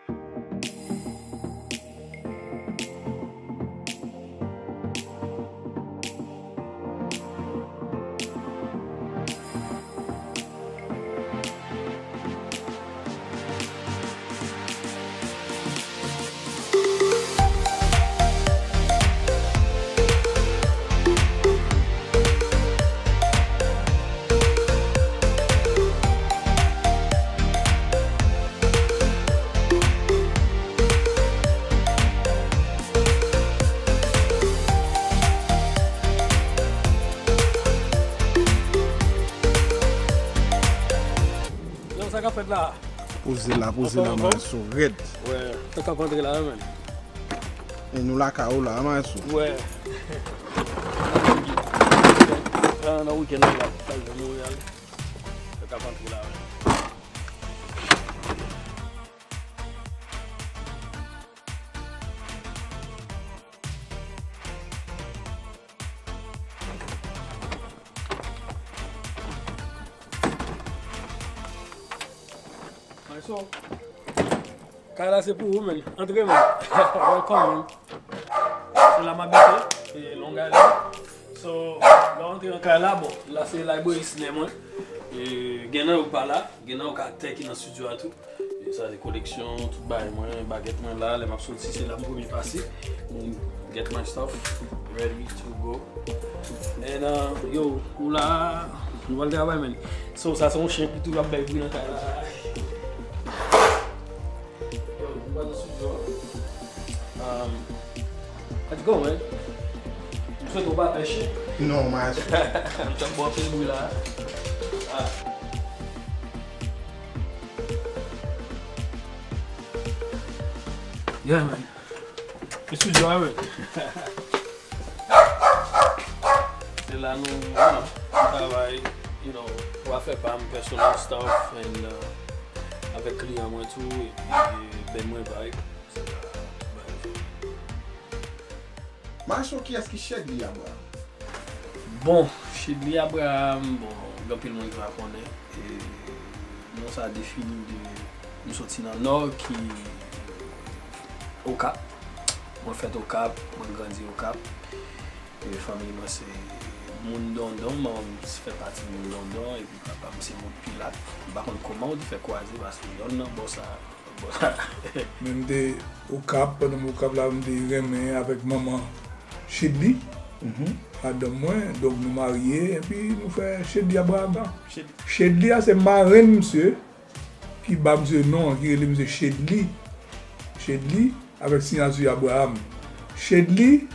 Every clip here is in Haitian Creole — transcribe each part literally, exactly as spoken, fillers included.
Yo, sa k ap fèt la? Poze la, poze la, anfòm, anfòm. Maestro, rèd. Wè, sa k ap antre la, men. E nou lakay ou la, maestro. Wè. Nan, nan wikenn nan la, sa k ap antre la, men. Alright, so, kay la se pou ou, man. Antre, man. Welcome, man. Se la m abite, e Long Island. So, lè w antre nan kay la, bon, la se library cine mwen. E gen nan yo k pa la, gen nan yo k atè ki nan studio a tou. E sa se koleksyon, tout bagay mwen, bagèt mwen la, lè m ap soti, se la m premye pase. Get my stuff ready to go. And, uh, yo, ou la, nou pral travay, man. So, sa se yon chen ki toujou ap bay bri nan kay la. Yo, nou pral nan studio. Um, let's go, man. M swete w pa pè chen. Non, man. M t ap ba w anpil bri la. Ah. Yeah, man. Excuse me, man. Se la nou, you know, nou travay, you know, pou afè pa m, personal stuff, and, uh, avèk kliyan mwen tou, epi band mwen vibe. Se la, tout bagay. Maestro, kiyès ki Shedly Abraham? Bon, Shedly Abraham, bon, gen anpil moun ki pa konnen. E, non sa defini de, m soti nan Nò, ki Okap. Mwen fèt Okap, mwen grandi Okap. E fanmi mwen se moun Dondon, manman m fè pati moun Dondon, epi papa m se moun Pilat. M pa konn kòman yo te fè kwaze, paske yonn nan bò sa, bò sa. Men m te Okap, pandan m Okap la, m te renmen avèk manman Shedly, madanm mwen, donk nou marye, epi nou fè Shedly Abraham. Shedly. Shedly a se marenn misye ki ba misye non an, ki rele misye Shedly. Shedly, avèk siyati Abraham. Shedly,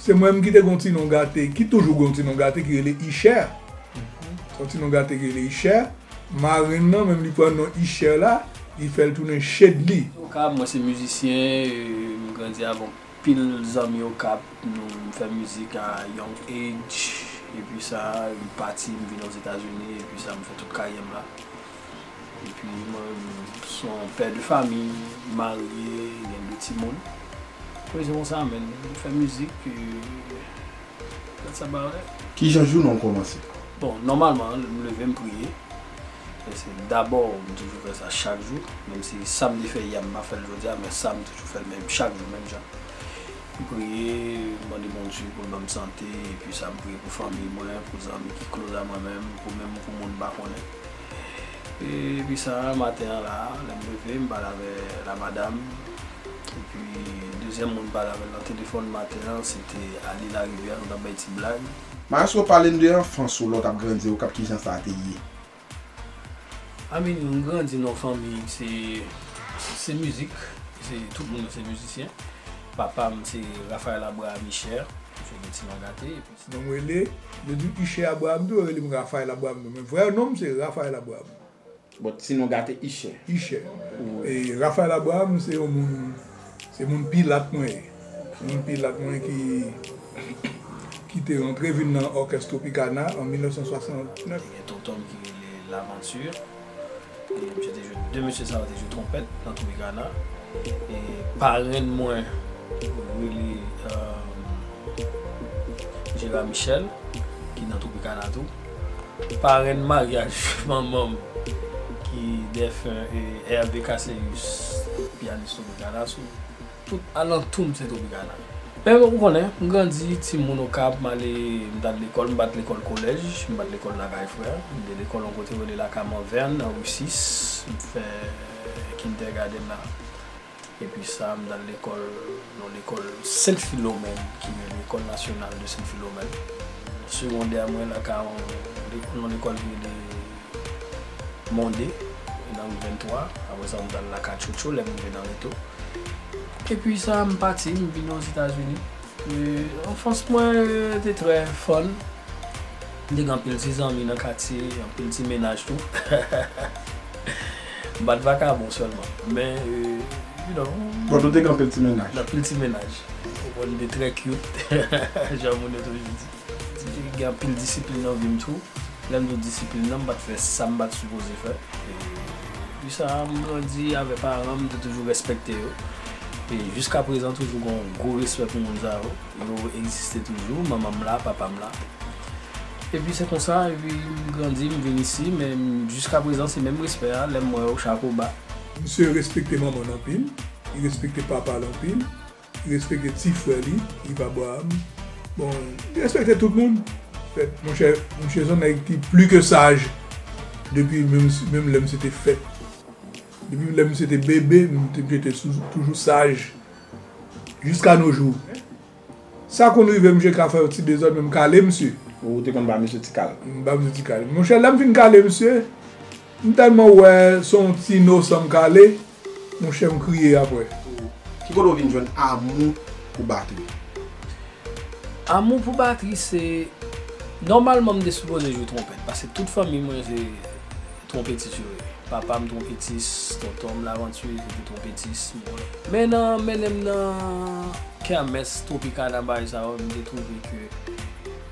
se mwen menm ki te gon ti non gate, ki toujou gon ti non gate ki rele Ichè. Se yon ti non gate ki rele Ichè. Marenn nan menm li pran non Ichè la, li fè l tounen Shedly. Okap, mwen se mizisyen, e, m grandi avèk anpil zanmi Okap, nou, m fè mizik a young age, epi sa, m pati, m vin Ozetazini, epi sa, m fè tout karyè m la. Epi mwen, m se yon pè de fanmi, marye, gen de timoun. Wi, se konsa, men, m fè mizik, e, that's about it. Kijan jounen w kòmanse? Bon, nòmalman, m leve, m priye. E se dabò, m toujou fè sa chak jou. Menm si sa m te fè yè a, m pa fè l jodi a, men sa m toujou fè l menm chak jou, menm jan. M priye, m mande Bondye pou l ban m sante, epi sa m priye pou fanmi mwen, pou zanmi ki close a mwen menm, pou menm pou moun m pa konnen. Epi sa, maten an la, lè m leve, m pale avè la madam. Epi, dezyèm moun m pale avè l nan telefòn maten an, se te Ali Larivière, nou t ap bay ti blag. Maestro, pale m de anfans ou lè w t ap grandi Okap, kijan sa te ye? I mean, m grandi nan yon fanmi, se, se mizik, se, tout moun se mizisyen. Papa m se Raphaël Abraham Ichè, misye gen ti non gate, epi non m rele, yo di Ichè Abraham tou, yo rele m Raphaël Abraham tou. Men vrè non m se Raphaël Abraham. Bon, ti non gate Ichè. Ichè. Wi. E Raphaël Abraham se yon moun, se moun Pilat mwen ye. Moun Pilat mwen ki, ki te rantre vin nan òkès Tropicana an mil nèf san swasannèf. Gen tonton m ki rele Lavanti. E misye te jwe, de mesye sa yo te jwe twonpèt nan Tropicana. E parenn mwen rele, euh, Gérard Michel, ki nan Tropicana tou. Parenn maryaj manman m, ki defen, e, Hervé Casséus, Yanis Tropicana, sou tout alantou m se Tropicana. Men ou konnen, m grandi, timoun Okap, m ale, m t al lekòl, m pa t lekòl kolèj, m pa t lekòl lakay frè, m te lekòl yon kote yo rele Lakamanvèn, nan ri sis, m fè kindergarten la. Epi sa, m t al lekòl, nan lekòl Sent Filomèn, ki rele Lekòl Nasyonal de Sent Filomèn. Segondè mwen lakay yon, yon lekòl ki rele Monde, nan ri venntwa. Apre sa, m t al lakay Tchotcho, lè m rive nan Reto. Epi sa, m pati, m vin Ozetazini. E, anfans mwen, e, te trè fun. M te gen anpil ti zanmi nan katye, anpil ti mennaj tou. M pa t vakabon sèlman, men, e, you know. Bon, nou te gen anpil ti mennaj. Anpil ti mennaj. Ou konprann, m te trè cute, jan moun yo toujou di. Te gen anpil disiplin nan vi m tou. Lè m di w disiplin nan, m pa t fè sa m pa t sipoze fè. E, pi sa, m grandi avè paran m, m te toujou respekte yo. E jiska prezan, toujou gen yon gwo respè pou moun sa yo. Yo egziste toujou, manman m la, papa m la. Epi se konsa, epi m grandi, m vin isi, men jiska prezan, se menm respè a, lè m wè yo, chapo ba. Misye respekte manman l anpil, li respekte papa l anpil. Li respekte ti frè li, Yves Abraham. Bon, li respekte tout moun. Fèt, monchè, misye se yon nèg ki pli ke saj depi menm, menm lè misye te fèt. Depi lè misye te bebe, misye te sou- toujou saj. Jiska no jou. Sa konn rive misye ka fè yon ti dezòd, men m kale misye. Ou te konn ba misye ti kal? M ba misye ti kal. Monchè, lè m fin kale misye, m tèlman wè se yon ti inosan m kale, monchè, m kriye apre. Ki kote w vin jwenn amou pou batri? Amou pou batri, se, nòmalman, m te sipoze jwe twonpèt, paske tout fanmi mwen se twonpetis yo ye. Papa m twonpetis, tonton m Lavanti, se te twonpetis. Men nan mennen m nan kèmès Tropicana bagay sa yo, m te twouve ke,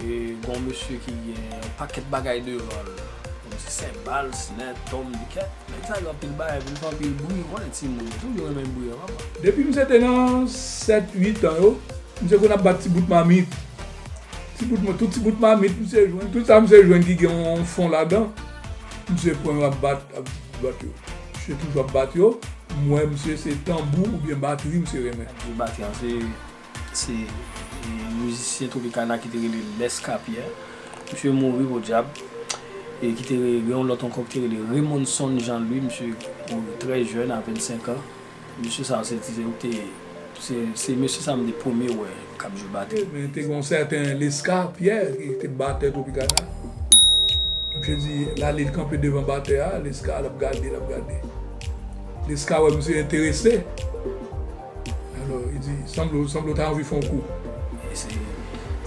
e, gon mesye ki gen yon pakèt bagay devan l, kòmsi senbal, snèt, tonm, dikèt. Nèg sa gen anpil bagay, pou l fè anpil bri, ou konnen timoun yo toujou renmen bri an, papa. Depi misye te nan sèt, uit an yo, misye konn ap bat ti bout mamit. Ti bout, tout ti bout mamit misye jwenn, tout sa misye jwenn ki gen yon fon ladan, misye pran yo ap bat, ap bat yo. Misye toujou ap bat yo. M wè misye se tanbou oubyen batri misye renmen. Batri an se, se, e, mizisyen Tropicana ki te rele Lescar Pierre. Misye mouri podyab. E ki te re- gen yon lòt ankò ki te rele Raymondson Jean Louis, misye mouri trè jèn, a vennsenk an. Mesye sa, se, se, se, se mesye sa m te premye wè k ap jwe batri. Men te gen yon sèten Lescar Pierre ki te batè Tropicana. Misye di l ale, l kanpe devan batè a, Lescar, l ap gade, l ap gade. Lescar wè misye enterese. Alò, li di, sanble, sanble w ta anvi fè yon kou. E se,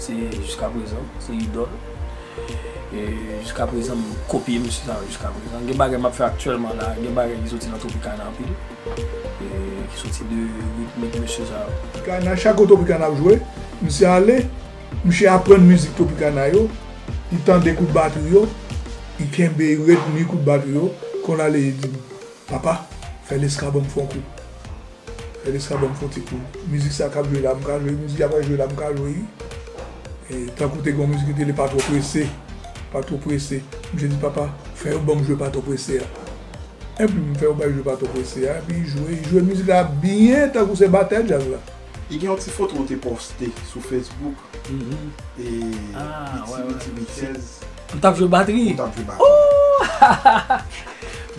se jiska prezan, se idòl. E jiska prezan, m kopye mesye sa yo jiska prezan. Gen bagay m ap fè aktyèlman la, gen bagay ki soti nan Tropicana anpil. E ki soti de ritmik mesye sa yo. Tropicana, chak kote Tropicana ap jwe, misye ale, misye aprann mizik Tropicana yo, li tande kout batri yo, li kenbe, li retni kout batri yo, konn ale, li di m, "Papa, fè Lescar ban m fè yon kou." Fè Lescar ban m fè yon ti kou. Mizik sa k ap jwe la, m ka jwe. Mizik y ap jwe la, m ka jwe, wi. E, tankou te gen yon mizik ki te rele Pa twò prese. Pa twò prese. Misye di, "Papa, fè yo ban m jwe Pa twò prese a." Epi m fè yo bay jwe Pa twò prese a. Epi jwe, jwe mizik la byen tankou se batè djaz la. Li gen yon ti foto w te poste sou Facebook. Mhm. E, ah, piti, wè, wè. Piti, piti. M t ap jwe batri. M t ap jwe batri. Oh!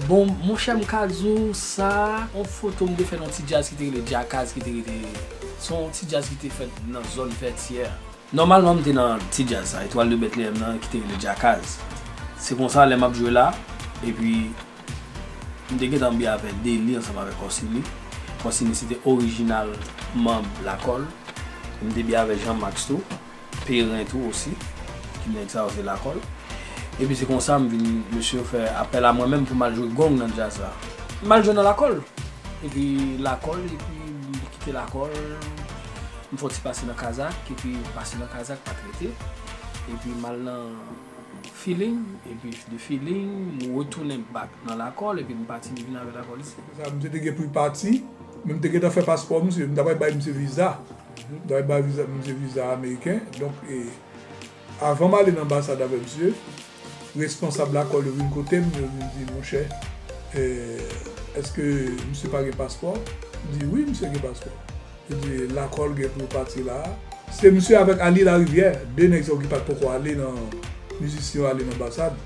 Bon, monchè, m ka di w sa, yon foto m te fè nan yon ti djaz ki te rele Djakaz, ki te rele, se yon ti djaz ki te fèt nan zòn Vètyè. Nòmalman, m te nan ti djaz sa, Etwal de Betleyèm nan, ki te rele Djakaz. Se konsa, lè m ap jwe la, epi m te gentan byen avè Deli ansanm avè Kòsini. Kòsini, se te orijinal manm Lakòl. M te byen avè Jean Max tou. Peren tou osi, ki nèg sa yo se Lakòl. Epi se konsa m vin, mesye yo fè apèl a mwen menm pou m al jwe gong nan djaz la. M al jwe nan Lakòl. Epi Lakòl, epi m kite Lakòl, m fè yon ti pase nan Kazak, epi pase nan Kazak pa t rete. Epi m al nan Feeling, epi de Feeling, m retounen back nan Lakòl, epi m pati, m vin avè Lakòl isi. Sa, m te gen pou pati, men m te gentan fè paspò misye, m ta pral bay misye viza. M ta pral bay viza, misye viza ameriken. Donk, e, avan m ale nan anbasad avè misye, responsab Lakòl yo vin kote m, yo vin di, "Monchè, e, Èske misye pa gen paspò? M di, wi, misye gen paspò. Li di, Lakòl gen pou yo pati la a. Se misye avèk Ali Larivière, de nèg sa yo ki pa t poko ale nan mizisyen yo ale nan anbasad.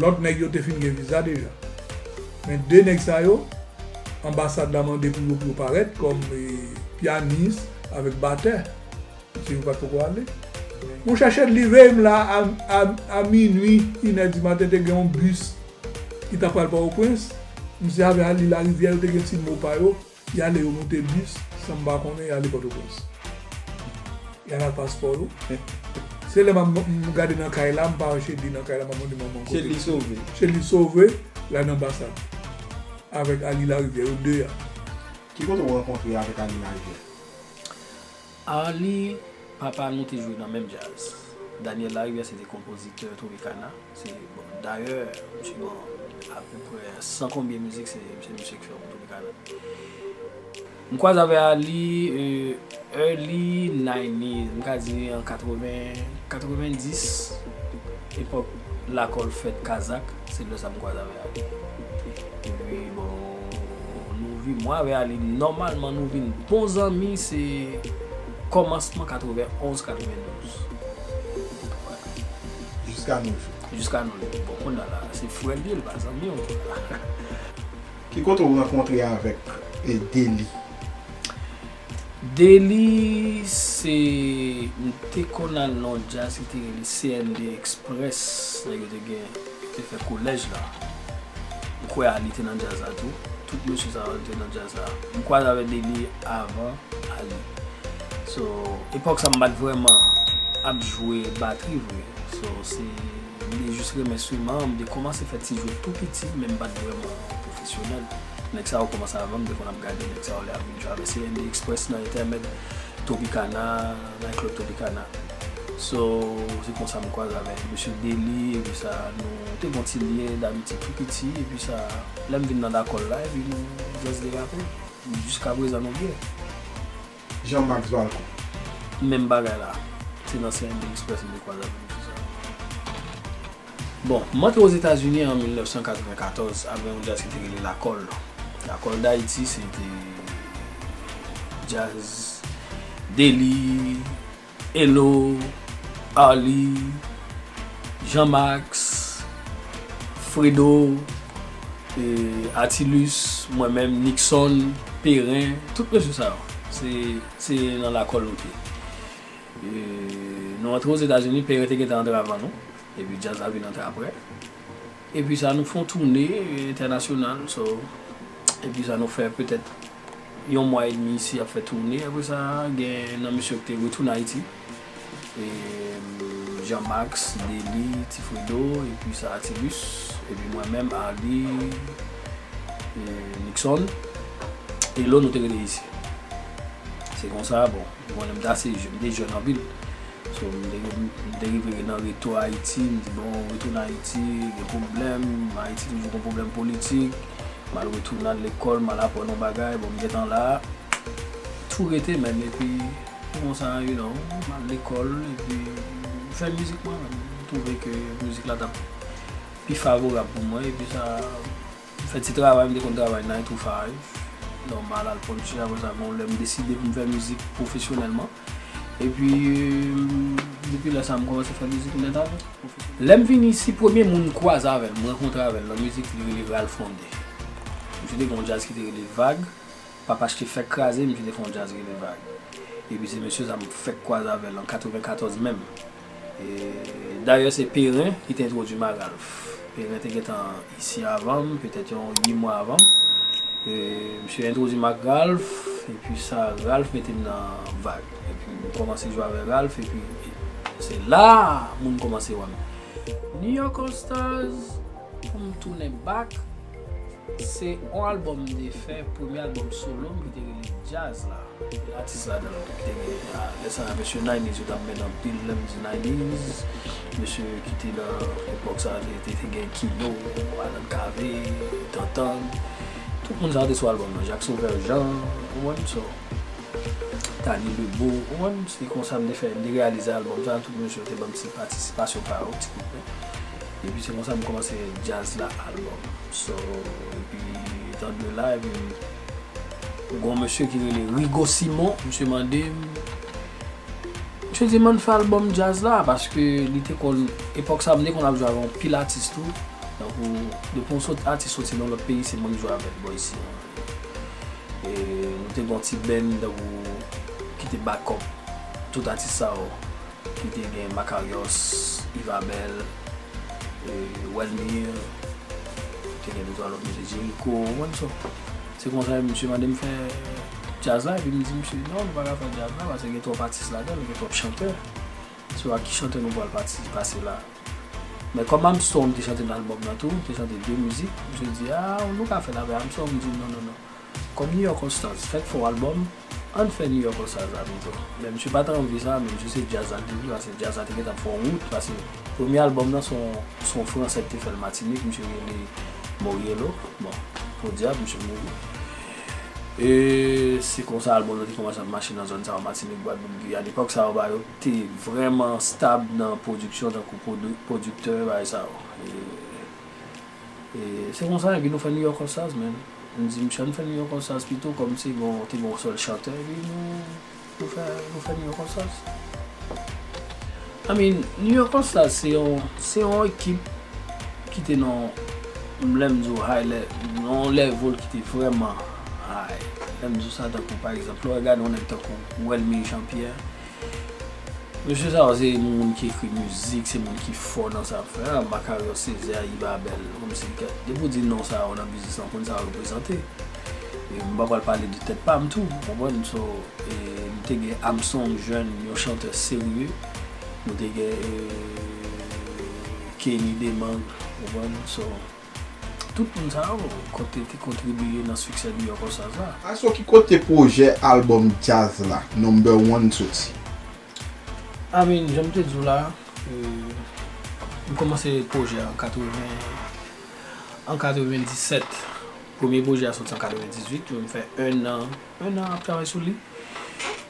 Lòt nèg yo te fin gen viza deja. Men de nèg sa yo, anbasad la mande pou yo, pou yo parèt kòm, e, pyanis avèk batè. Misye yo pa t poko ale. Monchè, Shedly veye m la a, a, a minui, inè di maten, te gen yon bis ki ta pral Pòtoprens. Misye avè Ali Larivière, yo te gen ti mo pa yo. Y ale, yo moute bis, san m pa konnen, y ale Pòtoprens. Y al ak paspò yo. Se lè m ap, m gade nan kay la, m pa wè Shedly nan kay la, m ap mande manman kote Shedly sove. Shedly sove, l al nan anbasad. Avèk Ali Larivière, yo de a. Ki kote w rankontre avèk Ali Larivière? Arly, papa nou te jwe nan menm djaz. Daniel Larivière se te konpozitè Tropicana. Se, bon, dayè, misye gen apeprè san konbyen mizik, se, se misye ki fè pou Tropicana. M kwaze avè Arly, e, early nineties, m ka di an katreven, katrevendis, epòk Lakòl fèt Kazak, se lè sa m kwaze avè Arly. Epi, bon, nou vin, mwen avè Arly, nòmalman, nou vin bon zanmi, se kòmansman katrevenonz, katrevendouz. Jiska nos jours. Jiska nos jours. Bon, kounye a la, se frè l ye, l pa zanmi w. Ki kote w rankontre avèk, e, Deli? Deli, se, m te konn al nan yon djaz ki te rele C N D Express, nèg yo te gen, yo te fè kolèj la. M kwè Arly te nan djaz la tou. Tout mesye sa yo te nan djaz la. M kwaze avèk Deli avan Arly. So, epòk sa m pa t vrèman ap jwe batri vre. So, se, m te jis renmen enstriman an, m te kòmanse fè ti jwèt tou piti, men m pa t vrèman pwofesyonèl. Nèg sa yo kòmanse avan m, m te konn ap gade nèg sa yo lè y ap vin jwe avè C N D Express nan entèmèd Tropicana, nan klèb Tropicana. So, se konsa m kwaze avè mesye Deli, epi sa, nou te gon ti lyen damitye tou piti, epi sa, lè m vin nan Lakòl la, epi nou just derape. Jiska prezan nou byen. Jean Max Valcourt. Menm bagay la. Se nan C N D Express m te kwaze avèk misye sa. Bon, m antre Ozetazini an mil nèf san katrevenkatòz avè yon djaz ki te rele Lakòl. Lakòl Dayiti, se te djaz Deli, Elo, Arly, Jean Max, Fredo, e, Atilus, mwen menm, Nixon, Perrin, tout mesye sa yo. Se, se nan Lakòl nou te. E, nou antre Ozetazini, Perrin te gentan antre avan nou. Epi djaz la vin antre apre. Epi sa, nou fè yon toune, e, entènasyonal. So, epi sa, nou fè petèt yon mwa edmi isi ap fè toune. Apre sa, gen nan mesye yo ki te retounen Ayiti. E, Jean Max, Deli, Ti Fredo, epi sa Atilus, epi mwen menm, Arly, e, Nixon. Elo nou te rete isi. Se konsa, bon, mwen menm m te ase jèn, m te jèn anpil. So, m te, m te rive nan retou Ayiti, m di, bon, retounen Ayiti, gen pwoblèm, Ayiti toujou gen pwoblèm politik, m al retounen al lekòl, m al aprann yon bagay, bon, m gentan la, tou rete menm, epi, se konsa, you know, m al lekòl, epi, m fè mizik mwen menm, m twouve ke mizik la t ap pi favorab pou mwen, epi sa, m fè ti travay, m te konn travay nine to five, nòmal, al pran ti, apre sa, bon, lè m deside pou m fè mizik pwofesyonèlman. Epi, depi lè sa, m kòmanse fè mizik nèt avè l. Lè m vin isi, premye moun m kwaze avè l, m rankontre avè l nan mizik, li rele Ralph Condé. Misye te gen yon djaz ki te rele Vag. Papa H te fèk kraze, misye te fè yon djaz rele Vag. Epi se mesye sa m fèk kwaze avè l an katrevenkatòz menm. E, dayè, se Perrin ki te entwodui m a Ralph. Perrin te gentan isi avan m, petèt yon uit mwa avan m. E, misye entwodui m ak Ralph, epi sa, Ralph mete m nan Vag. Epi m kòmanse jwe avè Ralph, epi se la moun kòmanse wè m. New York All Stars, pou m tounen back, se yon albòm m te fè, premye albòm solo m ki te rele Djaz la. Gen atis ladan l tou ki te gen, a, lè sa a, mesye nineties yo t ap mennen anpil, lè m di nineties, mesye ki te nan epòk sa a, te, te, te gen Kino, Alan Cavé, Tantan, tout moun sa yo te sou albòm nan, Jacques Sauveur Jean, ou konprann, so, Tani Lebo, ou konprann, se konsa m te fè, m te reyalize albòm sa, tout mesye yo te ban m ti patisipasyon pa yo, ti kout men. Epi se konsa m kòmanse Djaz la albòm. So, epi André la, epi m gen yon mesye ki rele Rigo Simon, misye mande m, misye di m ann fè albòm djaz la, paske li te konn, epòk sa a, m te konn ap jwe avèk yon pil atis tou. Tankou, depi yon sot, atis soti nan lòt peyi, se mwen ki jwe avèk bò isi an. E nou te gen yon ti band, tankou, ki te back up tout atis sa yo. Ki te gen Makarios, Yvabel, e, Welmir, te gen de twa lòt mesye, Jericho, ou konprann, so. Se konsa, misye mande m fè djaz la, epi m di misye, non, nou pa ka fè djaz la, paske gen twòp atis ladan, gen twòp chantè. So, a ki chantè nou pral pati, pase la? Men kòm Armstrong te chante nan albòm nan tou, te chante de mizik, misye di, a, nou ka fè l avè Armstrong, m di, non, non, non. Kòm New York All Stars fèk fè yon albòm, ann fè New York All Stars la pito. Men misye pa t anvi sa, men misye se djaz la l te vle, paske djaz la te gentan fè yon wout, paske premye albòm nan se yon, se yon Fransè ki te fè l Matinik, misye rele Moriello. Bon, podyab, misye mouri. E se konsa albòm nan te kòmanse ap mache nan zòn sa yo, Matinik, Gwadloup, Giyàn. Epòk sa yo, ba yo te vrèman stab nan pwodiksyon tankou pwodi-, pwodiktè, bagay sa yo. E E se konsa, epi nou fè New York All Stars, man. M di, misye, ann fè New York All Stars pito, kòm se gon, te gon sèl chantè, epi nou, nou fè, nou fè New York All Stars. I mean, New York All Stars, se yon, se yon ekip ki te nan, lè m di w, high le-, yon level ki te vrèman high. Lè m di w sa, tankou, pa egzanp, lè w gade yon nèg tankou Welmir Jean Pierre, mesye sa yo se moun ki ekri mizik, se moun ki fò nan sa y ap fè a, Makarios Césaire, Yvabel, kòmsi ke, depi w di non sa yo nan biznis lan, w konn sa yo reprezante. E m pa pral pale de tèt pa m tou, w konprann? So, e, m te gen Armstrong Jeune, yon chantè serye. Nou te gen, e, Kenny Demang, w konprann? So, tout moun sa yo kote te kontribiye nan siksè New York All Stars la. Aso ki kote pwojè albòm djaz la, Number One, soti? I mean, jan m te di w la, e, m kòmanse pwojè an katreven, an katrevenndisèt. Premye pwojè a soti an katrevendizuit, m fè ennan, ennan ap travay sou li.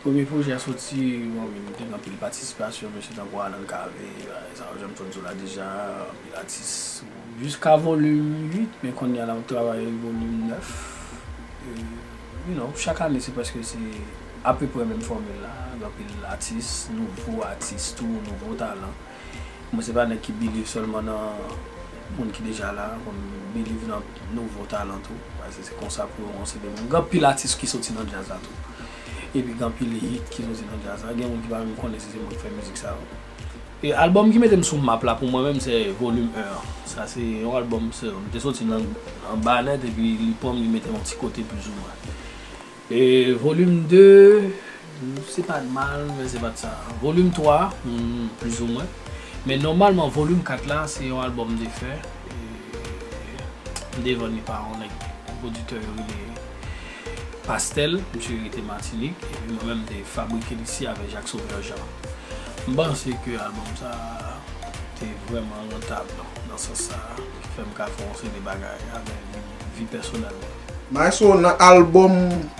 Premye pwojè a soti, bon, wi, m te gen anpil patisipasyon, mesye tankou Alan Cavé, bagay sa yo, jan m t di w la deja, anpil atis. Jiska volim uit, men kounye a la, m ap travay volim nèf. E, you know, chak ane, se prèske se apeprè menm fòmil la. Gen anpil atis, nouvo atis tou, nouvo talan. Mwen se pa nèg ki believe sèlman nan moun ki deja la, mwen believe nan nouvo talan tou. Paske se konsa pou yon seri de moun. Gen anpil atis ki soti nan djaz la tou. Epi gen anpil hit ki soti nan djaz la. Gen moun ki pa menm konnen si se mwen ki fè mizik sa yo. E albòm ki mete m sou map la pou mwen menm se volim en an. Sa se yon albòm, se, m te soti nan, anba nèt epi li pran m, li mete m yon ti kote plizoumwen. E volim de, se pa t mal, men se pa t sa. Volim twa, hmm, plizoumwen. Men nòmalman, volim kat la, se yon albòm de fè. E m te vann li pa yon nèg, yon pwodiktè yo rele Pastel, misye rete Matinik, epi mwen menm m te fabrike l isi avèk Jacques Sauveur Jean. M panse ke albòm sa a te vrèman rantab nan sans sa a, ki fè m ka fè yon seri de bagay avè vi, vi pèsonèl mwen. Maestro, nan albòm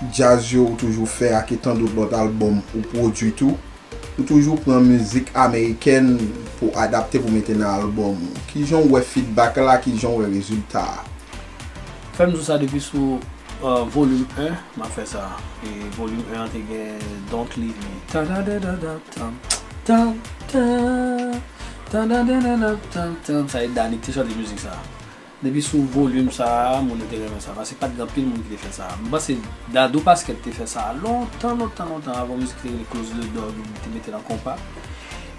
djaz yo ou toujou fè ak e tandout lòt albòm ou pwodui tou, ou toujou pran mizik amerikèn pou adapte pou mete nan albòm ou. Kijan w wè feedback la, kijan w wè rezilta a? Fè m di w sa depi sou, euh, volim en, m ap fè sa. E volim en an te gen Don't Leave Me. Tan, tan, tan, tan, tan, tan, tan, tan, tan, tan, tan, tan, tan. Sa e Dani ki te chante mizik sa. Depi sou volim sa a, moun yo te renmen sa. Paske pa t gen anpil moun ki te fè sa. M panse Dadou Pasquet te fè sa lontan, lontan, lontan, avan mizik te rele Close the Door, li te mete l an konpa.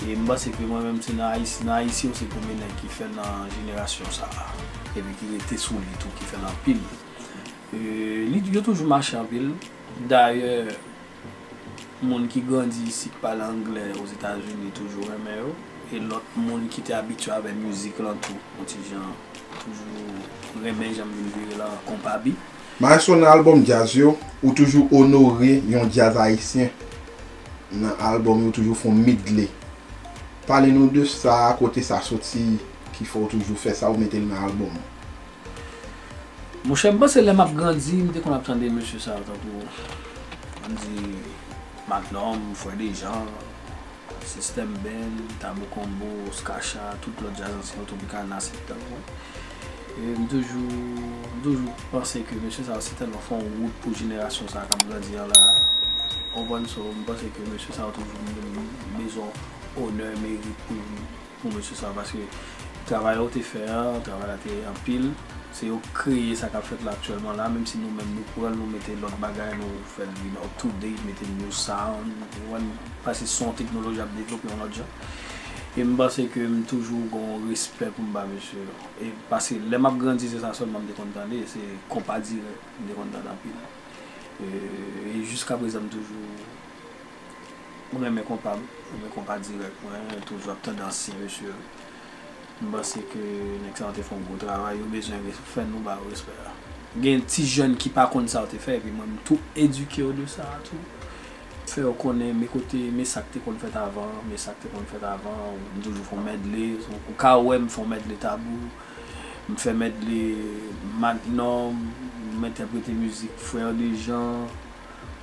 E m panse ke mwen menm, se nan Ayis-, nan Ayisyen, se premye nèg ki fè l nan jenerasyon sa a. Epi ki rete sou li tou, ki fè l anpil. E, li, yo toujou mache anpil. Dayè, moun ki grandi isi, k pale anglè Ozetazini, toujou renmen yo. E lòt moun ki te abitye avè mizik lan tou, yon ti jan, toujou renmen jan m vin vire l an konpa bi. Maestro, nan albòm djaz yo, ou toujou onore yon djaz ayisyen. Nan albòm yo, ou toujou fè yon medley. Pale nou de sa, kote sa soti, ki fè w toujou fè sa, ou mete l nan albòm ou. Monchè, m panse lè m ap grandi, m te konn ap tande mesye sa yo tankou, ann di, Magnum, Frè Dejan, System Band, Tabou Combo, Skacha, tout lòt djaz ansyen yo, Tropicana, septan, wi. E m toujou, m toujou panse ke mesye sa yo se tèlman fè yon wout pou jenerasyon sa k ap grandi an la. Ou konprann? So, m panse ke mesye sa yo toujou bezwen onè, merit pou, pou mesye sa yo, paske travay yo te fè an, travay la te anpil. Se yo k kreye sa k ap fèt la aktyèlman la, menm si nou menm nou pran l, nou mete lòt bagay, nou fè l vin up to date, mete new sound, ou konprann? Paske se yon teknoloji ap devlope yon lòt jan. E m panse ke m toujou gen yon respè pou m ba mesye yo. E paske lè m ap grandi, se sa sèlman m te konn tande, se konpa dirèk m te konn tande anpil. E, e jiska prezan, m toujou, mwen renmen konpa, mwen renmen konpa dirèk, mwen toujou ap tande ansyen mesye yo. M panse ke nèg sa yo te fè yon gwo travay, yo bezwen res-, fè nou ba yo respè a. Gen ti jèn ki pa konn sa yo te fè, epi mwen, m tou edike yo de sa a tou. Fè yo konnen, men kote, men sa k te konn fèt avan, men sa k te konn fèt avan, m toujou fè yon medley, ou ka wè m fè yon medley Tabou, m fè medley Magnum, m entèprete mizik Frè Dejan,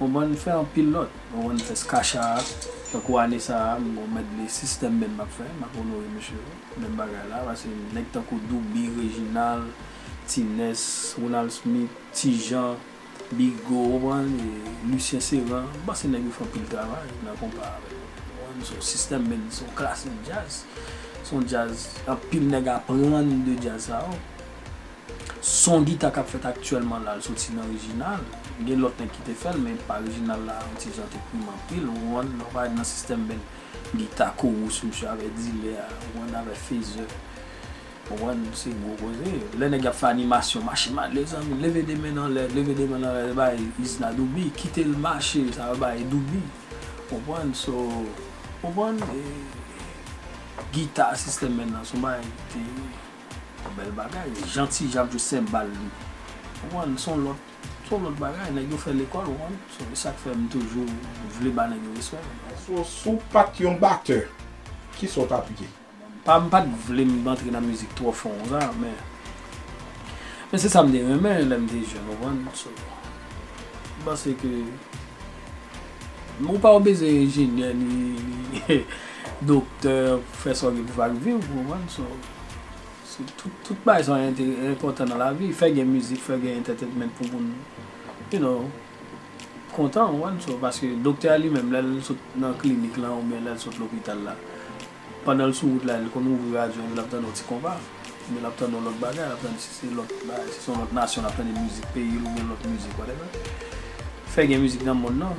konprann, fè anpil lòt, konprann, fè Skacha, tankou ane sa a, m gon medley System Band m ap fè, m ap onore mesye yo, menm bagay la, paske nèg tankou Douby, Reginald, T-Ness, Ronald Smith, Ti Jan, Bigo, ou konprann, e Lucien Serran, m panse nèg yo fè anpil travay nan konpa avè yo. Ou konprann, se yon sistèm, men se yon klasik djaz. Se yon djaz, anpil nèg aprann de djaz sa yo. Son gita k ap fèt aktyèlman la, l soti nan Reginald. Gen lòt nèg ki te fè l, men pa Reginald la, yon ti jan te prim anpil. Ou konprann, nan, nan sistèm, men gita chorus, misye avè dilè a, ou konprann, avè phaser. Konprann, se gwo koze. Lè nèg y ap fè animasyon, mache mal, lezanmi, leve de men nan lè, leve de men nan lè, bay, Isna Doubi, kite l mache, sa yo bay Doubi. Konprann, so, konprann, e, gita sistèm men nan, se yon bagay ki te yon bèl bagay. Jan Ti Jan ap jwe senbal li. Konprann, se yon lòt, se yon lòt bagay, nèg yo fè lekòl, konprann. So, e sa k fè m toujou vle ba nèg yo respè. So, si w pa t yon batè, kisa w t ap ye? Pa, m pa t vle m antre nan mizik twò fon konsa, men, men se sa m te renmen lè m te jèn, ou konprann? So, m panse ke ou pa bezwen enjenyè ni, ni doktè pou fè sa w gen pou fè ak vi w, ou konprann? So, se tout, tout bagay sa yo enpòtan nan lavi. Fè gen mizik, fè gen entertainment pou moun, you know, kontan, ou konprann? So, paske doktè a li menm, lè l sot nan klinik lan, oubyen lè l sot lopital la, pandan l sou wout la, li konn ouvri radyo, l ap tande yon ti konpa, oubyen l ap tande yon lòt bagay, l ap tande, si se lòt bagay, si se yon lòt nasyon, l ap tande mizik peyi l, oubyen lòt mizik, whatever. Fè gen mizik nan monn nan.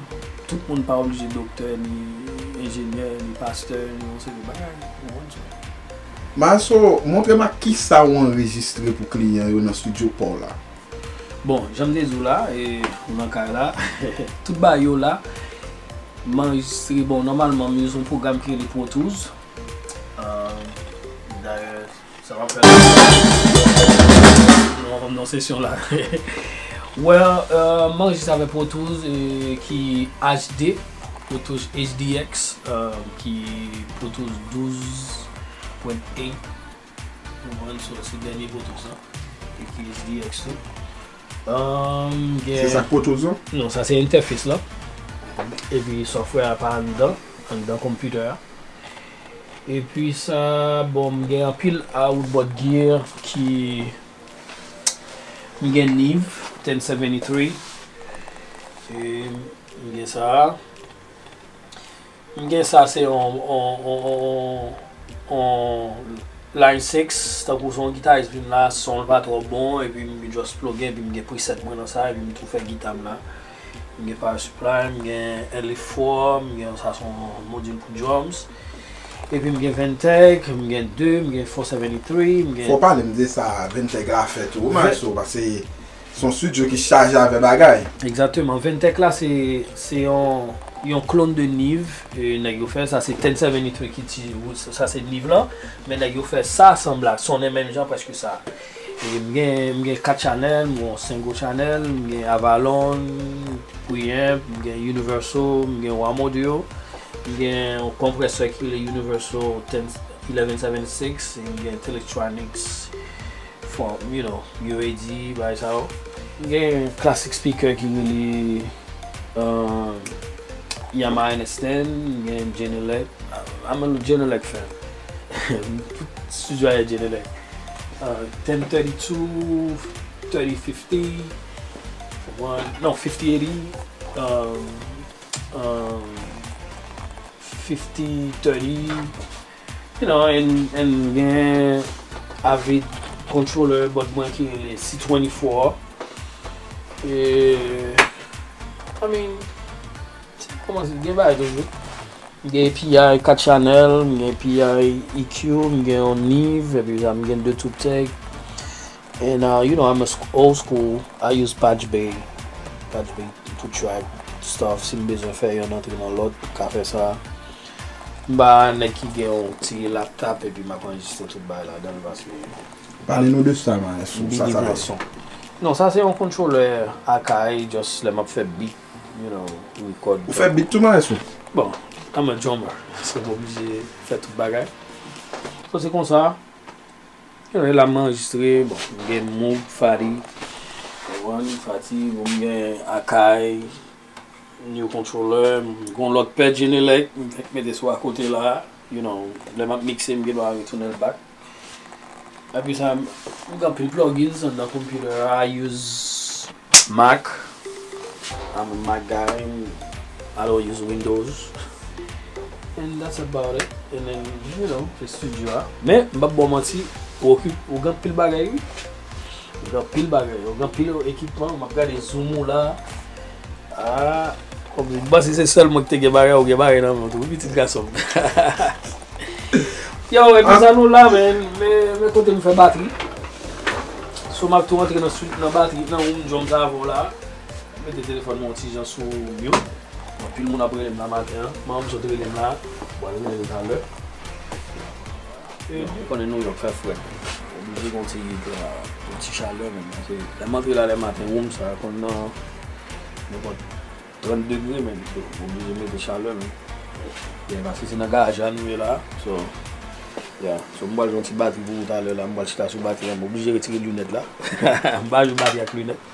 Tout moun pa oblije doktè, ni enjenyè, ni pastè, ni yon seri de bagay, ou konprann? So, Maestro, montre m ak kisa w anrejistre pou kliyan yo nan estidyo pa w la. Bon, jan m te di w la, e, ou nan kay la, tout bagay yo la, m anrejistre, bon, nòmalman, m use yon pwogram ki rele Pro Tools. Euh, dayè, sa va fè nan, nan sesyon la. Well, euh, m anrejistre avèk Pro Tools, e, ki H D, Pro Tools H D X, euh, ki Pro Tools douz pwen uit. Ou konprann, so, se dènye Pro Tools lan. E ki H D X tou. Um, gen... Se sa k Pro Tools lan? Non, sa se entèfes lan. Epi software a pa anndan, anndan konpitè a. Epi sa, bon, m gen anpil outboard gear ki, m gen Neve ten seventy-three. E m gen sa. M gen sa, se yon, yon, yon, yon, yon Line six, tankou se yon gitaris vin la, son l pa twò bon, epi m just pluge, epi m gen preset mwen nan sa, epi m tou fè gita m la. M gen Power Supply, m gen L F four, m gen sa, se yon modil pou drums. Epi m gen Ventec, m gen de, m gen four seventy-three, m gen... Fò w pale m de sa, Ventec la fè tou, wi, Maestro, paske se yon estidyo ki chaje avè bagay. Egzakteman. Ventec la, se, se yon, yon clone de Neve, e, nèg yo fè. Sa se ten seventy-three ki ti, sa se Neve lan, men nèg yo fè sa sanble ak, sonnen menm jan, prèske sa. E m gen, m gen kat chanèl, m gen yon single channel, m gen Avalon, preamp, m gen Universal, m gen Wah Modio, m gen yon konpresè ki rele Universal ten, eleven seventy-six, e m gen Teletronix, from, you know, U A D, bagay sa yo. M gen classic speaker ki rele, um, Yamaha N S ten, m gen Genelec. I'm a Genelec fan. Tout studio a Genelec. uh, ten thirty-two, thirty fifty, one, no, fifty eighty, um, um, fifty thirty, you know, and, and gen Avid controller board mwen ki rele C twenty-four. E, I mean, kòman se gen bagay toujou. M gen P I kat chanèl, m gen P I E Q, m gen yon Neve, epi sa m gen de tube tech. And uh, you know, I'm a sc- old school. I use patch bay. Patch bay to track stuff. Si m bezwen fè yon antre nan lòt, m ka fè sa. M pa nèg ki gen yon ti laptop epi m ap anrejistre tout bagay ladan l paske Pale nou de sa, maestro. Sa, sa, son. Non, sa se yon controller Akai, just lè m ap fè beat, you know, record. Ou fè beat tou, maestro? Bon, I'm a drummer, so m oblije fè tout bagay. So se konsa, you know, la m anrejistre, bon, m gen Moog, Fati, One, Fati, bon, m gen Akai, Neve controller, m gen lòt pè Genelec, m fèk mete sou akote la, you know, lè m ap mixe, m gen dwa retounen l back. Epi sa, m gen anpil plugins anndan computer, I use Mac. I'm a Mac guy. I don't use Windows. And that's about it. And then, you know, se studio a. Men, m p ap ba w manti, ou okipe, ou gen anpil bagay, wi. Ou gen anpil bagay, ou gen anpil ekipman, m ap gade zoom ou la. Ah, kòm m panse se sèl mwen ki te gen bagay, ou gen bagay nan men w tou, wi, pitit gason m. Yo, epi sa nou la, men, men, men kote m fè batri. So, m ap tou antre nan, nan batri, nan woum djòm sa avè w la. Mete telefòn mwen yon ti jan sou mute. Anpil moun ap rele m nan maten an. Manman m sot rele m la. Bon, rele m talè. Ou konnen Nouyòk fè frèt. Oblije gen yon ti, yon ti chalè menm. Paske lè m antre la lè maten, woum sa konn nan nenpòt trant degre menm. So, oblije mete chalè menm. Yeah, paske se nan garaj la nou ye la. So, yeah. So, m pral jwenn ti batri pou ou talè la. M pral chita sou batri an. M oblije retire linèt la. M pa jwe batri ak linèt.